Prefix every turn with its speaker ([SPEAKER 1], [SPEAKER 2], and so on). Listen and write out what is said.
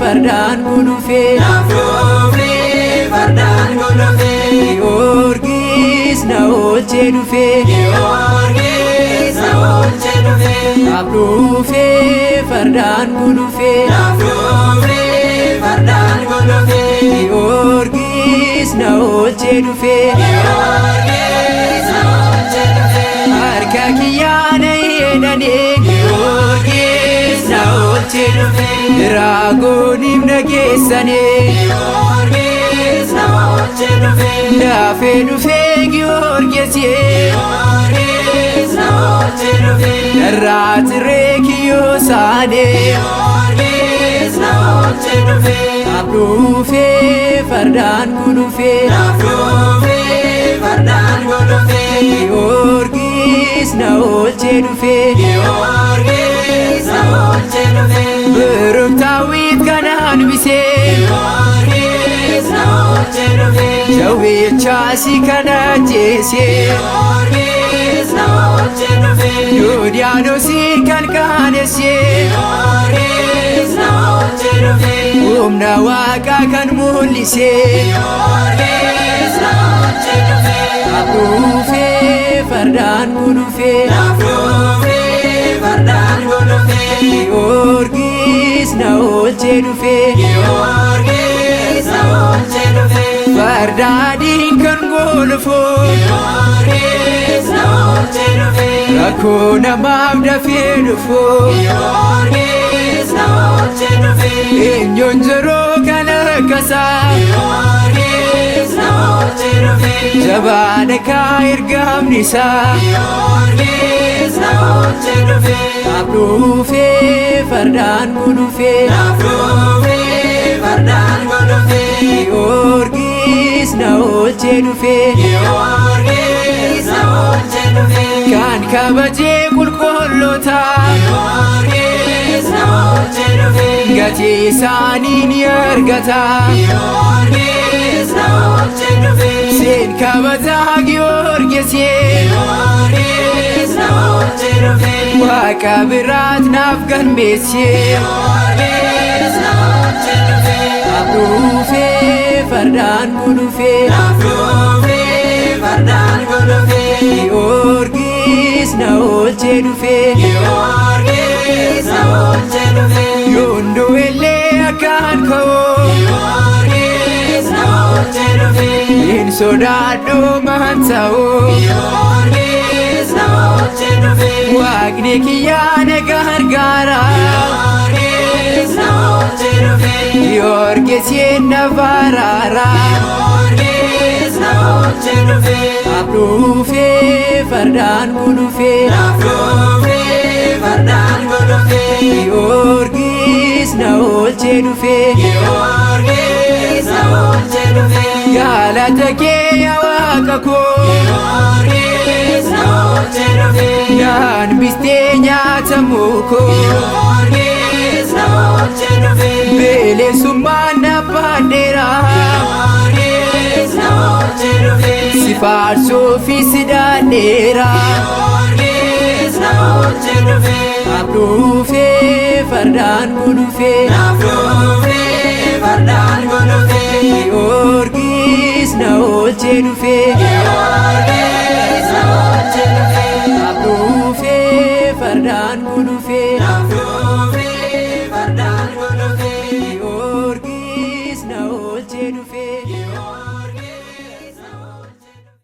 [SPEAKER 1] fardaan gulufee.
[SPEAKER 2] Naaf dhufee fardaan golofee.
[SPEAKER 1] Giyoorgis na oolchee dhufee.
[SPEAKER 2] Giyoorgis na oolchee dhufee.
[SPEAKER 1] Naaf dhufee fardaan gulufee.
[SPEAKER 2] Naaf dhufee fardaan golofee.
[SPEAKER 1] Giyoorgis na oolchee dhufee.
[SPEAKER 2] Giyoorgis na oolchee dhufee.
[SPEAKER 1] Harka kiyyaana hidhanii. Giyoorgis na oolchee dhufee. Draagooniif na geessanii.
[SPEAKER 2] Giyoorgis na oolchee dhufee.
[SPEAKER 1] Dafee dhufee Giyoorgis.
[SPEAKER 2] Giyoorgis na oolchee dhufee.
[SPEAKER 1] Narraa tiree kiyyoo saanee.
[SPEAKER 2] Giyoorgis na oolchee dhufee.
[SPEAKER 1] Naaf dhufee fardaan gulufee.
[SPEAKER 2] Naaf dhufee fardaan golofee.
[SPEAKER 1] Giyoorgis na oolchee dhufee.
[SPEAKER 2] Giyoorgis na oolchee dhufee.
[SPEAKER 1] Biruktaawit kanaan bisee.
[SPEAKER 2] Giyoorgis na oolchee dhufee.
[SPEAKER 1] Jawweechaasi kana ajjeesee.
[SPEAKER 2] Giyoorgis na oolchee dhufee.
[SPEAKER 1] Yoodiyaanoosiin kan qaanessee.
[SPEAKER 2] Giyoorgis na oolchee dhufee.
[SPEAKER 1] Humna waaqaa kan mul'isee.
[SPEAKER 2] Giyoorgis na oolchee dhufee.
[SPEAKER 1] Naaf dhufee fardaan gulufee.
[SPEAKER 2] Naaf dhufee fardaan golofee.
[SPEAKER 1] Giyoorgis na oolchee dhufee.
[SPEAKER 2] Giyoorgis na oolchee dhufee.
[SPEAKER 1] Farda adiin kan gulufu.
[SPEAKER 2] Giyoorgis na oolchee dhufee.
[SPEAKER 1] Rakkoo namaaf dafee dhufu.
[SPEAKER 2] Giyoorgis na oolchee dhufee.
[SPEAKER 1] Eenyuun jiruu kan akkasaa.
[SPEAKER 2] Giyoorgis na oolchee dhufee.
[SPEAKER 1] Jabaadha kaa ergamni isaa.
[SPEAKER 2] Giyoorgis na oolchee dhufee.
[SPEAKER 1] Naaf dhufee fardaan gulufee.
[SPEAKER 2] Naaf dhufee fardaan golofee.
[SPEAKER 1] Giyoorgis na oolchee dhufee.
[SPEAKER 2] Giyoorgis na oolchee dhufee.
[SPEAKER 1] Kan kabajee qulqulloota.
[SPEAKER 2] Giyoorgis na oolchee dhufee.
[SPEAKER 1] Gatii isaanii ni argata.
[SPEAKER 2] Giyoorgis na oolchee dhufee.
[SPEAKER 1] Siin kabajaa Giyoorgis.
[SPEAKER 2] Giyoorgis na oolchee dhufee.
[SPEAKER 1] Waaqa biraat naaf galmeesse.
[SPEAKER 2] Giyoorgis na oolchee dhufee.
[SPEAKER 1] Naaf dhufee fardaan gulufee.
[SPEAKER 2] Naaf dhufee fardaan golofee.
[SPEAKER 1] Giyoorgis na oolchee dhufee.
[SPEAKER 2] Giyoorgis na oolchee dhufee.
[SPEAKER 1] Yoon du'ellee akkaan ka'u.
[SPEAKER 2] Giyoorgis na oolchee dhufee.
[SPEAKER 1] Hin sodaadhu maan ta'u.
[SPEAKER 2] Giyoorgis na oolchee dhufee.
[SPEAKER 1] Waaqni kiyyaa na gargaara.
[SPEAKER 2] Giyoorgis na oolchee dhufee.
[SPEAKER 1] Giyoorgis na baraara.
[SPEAKER 2] Giyoorgis na oolchee dhufee.
[SPEAKER 1] Naaf dhufee fardaan gulufee.
[SPEAKER 2] Naaf dhufee fardaan golofee.
[SPEAKER 1] Giyoorgis na oolchee dhufee.
[SPEAKER 2] Giyoorgis na oolchee dhufee.
[SPEAKER 1] Galata kee yaa waaqa koo.
[SPEAKER 2] Giyoorgis na oolchee dhufee.
[SPEAKER 1] Naan bistee nyaatamuu koo.
[SPEAKER 2] Giyoorgis na oolchee dhufee.
[SPEAKER 1] Bilisummaan na baadheera.
[SPEAKER 2] Giyoorgis na oolchee dhufee.
[SPEAKER 1] Si faarsuufi si daadheera.
[SPEAKER 2] Giyoorgis na oolchee dhufee.
[SPEAKER 1] Naaf dhufee fardaan gulufee.
[SPEAKER 2] Naaf dhufee fardaan golofee.
[SPEAKER 1] Giyoorgis na oolchee dhufee.